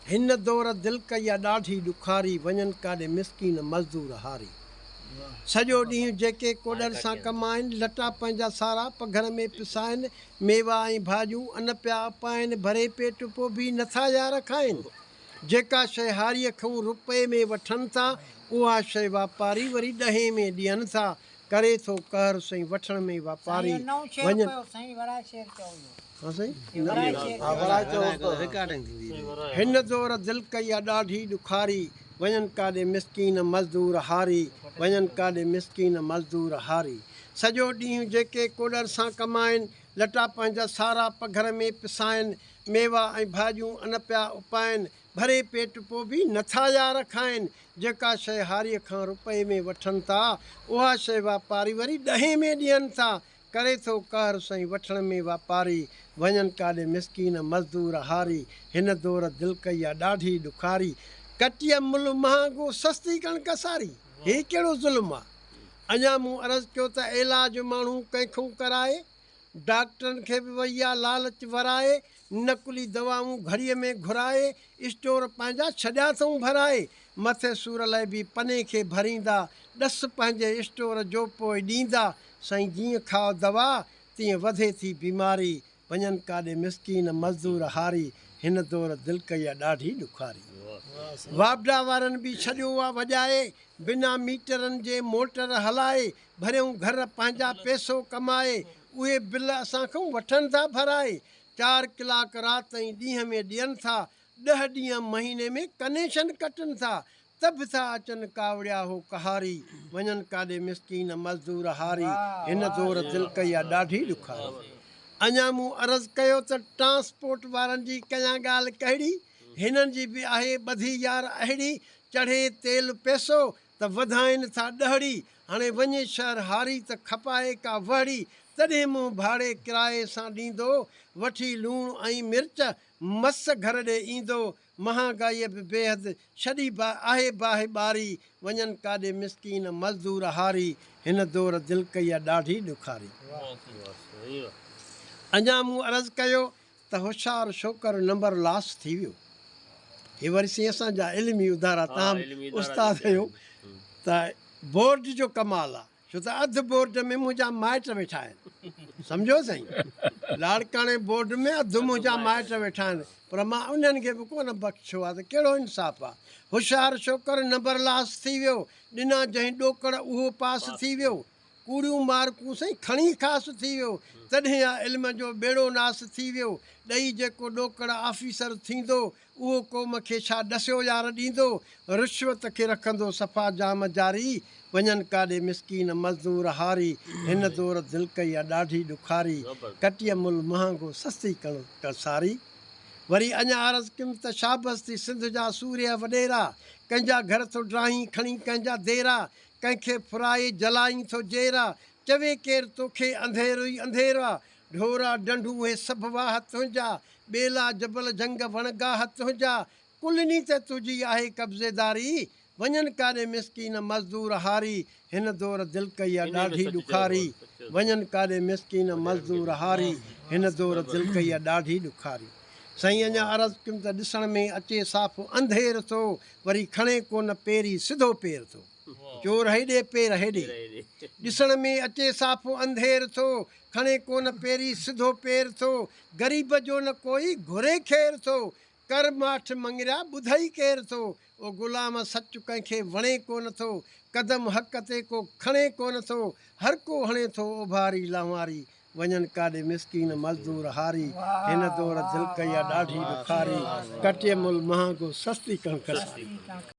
هن دور دل ڪئي آ ڏاڍي ڏکاري، وڃن ڪاڏي مسڪين مزدور هاري. سڄو ڏينهن جيڪي ڪوڏر سان ڪمائن، لٽا پنهنجا سارا پگهر ۾ پسائن، ميوا ۽ ڀاڄيون ان پيا اپائن، ڀري پيٽ پو به نٿا يار کائن. جيڪا شيء هاريء کئون رپئي ۾ وٺن ٿا، اها شيء واپاري وري ڏهين ۾ ڏين ٿا. ڪري ٿو قهر سائين وٺڻ ۾ واپاري، وڃن. هن دور دل ڪئي آ ڏاڍي ڏکاري، وڃن ڪاڏي مسڪين مزدور هاري، وڃن ڪاڏي مسڪين مزدور هاري. سڄو ڏينهن جيڪي ڪوڏر سان ڪمائن، لٽا پنهنجا سارا پگهر ۾ پسائن، ميوا ۽ ڀاڄيون ان پيا اپائن، ڀري پيٽ پو به نٿا يار کائن، جيڪا شيء هاريء کان رپئي ۾ وٺن ٿا، اها شيء واپاري وري ڏهين ۾ ڏين ٿا. ڪري ٿو قهر سائين وٺڻ ۾ واپاري، وڃن ڪاڏي مسڪين مزدور هاري، هن دور دل ڪئي آ ڏاڍي ڏکاري، ڪٽيء ملهه مهانگو سستي ڪڻڪ ساري، هي ڪهڙو ظلم آ. اڃا مون عرض ڪيو ته علاج ماڻهو ڪنهن کئون ڪرائي، ڊاڪٽرن کي به وئي آ لالچ ورائي، نقلي دوائون گهڙيء ۾ گهرائي، اسٽور پنهنجا ڇڏيا اٿئون ڀرائي، مٿي سور لئه به پني کي ڀريندا، ڏس پنهنجي اسٽور جو پوء ڏيندا، سائين جيئن کاء دوا، تيئن وڌي ٿي بيماري، وڃن ڪاڏي مسڪين مزدور هاري، هن دور دل ڪئي آ ڏاڍي ڏکاري. واپڊا وارن به ڇڏيو آ وڄائي، بنا ميٽرن جي موٽر هلائي، ڀريون گهر پنهنجا پئسو ڪمائي، اهي بل اسان کان وٺن ٿا ڀرائي، چار ڪلاڪ رات ۽ ڏينهن ۾ ڏين ٿا، ڏهه ڏينهن مهيني ۾ ڪنيشن ڪٽن ٿا، ته به ٿا اچن ڪاوڙيا هو قهاري، وڃن ڪاڏي مسڪين مزدور هاري، هن دور دل ڪئي آ ڏاڍي ڏکاري. اڃا مون عرض ڪيو ته ٽرانسپورٽ وارن جي ڪيان ڳالهه ڪهڙي، هنن جي به آهي ٻڌي يار اهڙي، چڙهي تيل پئسو ته وڌائين ٿا ڏهڙي، هاڻي وڃي شهر هاري ته کپائي ڪا وهڙي، تڏهن منهن ڀاڙي ڪرائي سان ڏيندو، وٺي لوڻ ۽ مرچ مس گهر ڏي ايندو، مهانگائيء به بيحد ڇڏي آهي باهه ٻاري، وڃن ڪاڏي مسڪين مزدور هاري، هن دور دل ڪئي آ ڏاڍي ڏکاري. اڃا مون عرض ڪيو ته هوشيار ڇوڪر نمبر لاس ٿي ويو. هي وري سائين اسان جا علمي ادارا تان به استاد آهيو ته بورڊ جو ڪمال آ ڇو ته اڌ بورڊ ۾ منهنجا مائٽ ويٺا آهن سمجهو سائين لاڙڪاڻي بورڊ ۾ اڌ منهنجا مائٽ ويٺا آهن پر مان انهن کي به ڪونه بخشيو آ ته ڪهڙو انصاف آ هوشيار ڇوڪر نمبر لاس ٿي ويو ڏنا جنهن ڏوڪڙ اهو پاس ٿي ويو ڪوڙيون مارڪون سائين کڻي خاص ٿي ويو، تڏهن آ علم جو ٻيڙو ناس ٿي ويو، ڏئي جيڪو ڏوڪڙ آفيسر ٿيندو، اهو قوم کي ڇا ڏسيو يار ڏيندو، رشوت کي رکندو صفا جام جاري، وڃن ڪاڏي مسڪين مزدور هاري، هن دور دل ڪئي آ ڏاڍي ڏکاري، ڪٽيء ملهه مهانگو سستي ڪڻڪ ساري. وري اڃا عرض ڪيم ته شابس ٿي سنڌ جا سورهيه وڏيرا، ڪنهن جا گهر ٿو ڊاهين کڻي ڪنهن جا ديرا، ڪنهن کي ڦرائي جلائين ٿو جيرا، چوي ڪير توکي انڌيرو ئي انڌيرو آ، ڍورا ڍنڍون اهي سڀ واهه تنهنجا، ٻيلا جبل جهنگ وڻ گاهه تنهنجا، ڪلني تي تنهنجي آهي قبضيداري، وڃن ڪاڏي مسڪين مزدور هاري، هن دور دل ڪئي آ ڏاڍي ڏکاري، وڃن ڪاڏي مسڪين مزدور هاري، هن دور دل ڪئي آ ڏاڍي ڏکاري. سائين اڃا عرض ڪيم ته ڏسڻ ۾ اچي صاف انڌير ٿو، وري کڻي ڪونه پيري سڌو پير ٿو. چور هيڏي پير هيڏي. ڏسڻ ۾ اچي صاف انڌير ٿو، کڻي ڪونه پيري سڌو پير ٿو. غريب جو نه ڪوئي گهري خير ٿو، ڪر ماٺ مڱريا ٻڌئي ڪير ٿو. او غلام سچ ڪنهن کي وڻي ڪونه ٿو، قدم حق تي ڪو کڻي ڪونه ٿو. هر ڪو هڻي ٿو اوڀاري لانواري، وڃن ڪاڏي مسڪين مزدور هاري، هن دور دل ڪئي آ ڏاڍي ڏکاري، ڪٽيء ملهه مهانگو سستي ڪڻڪ ساري.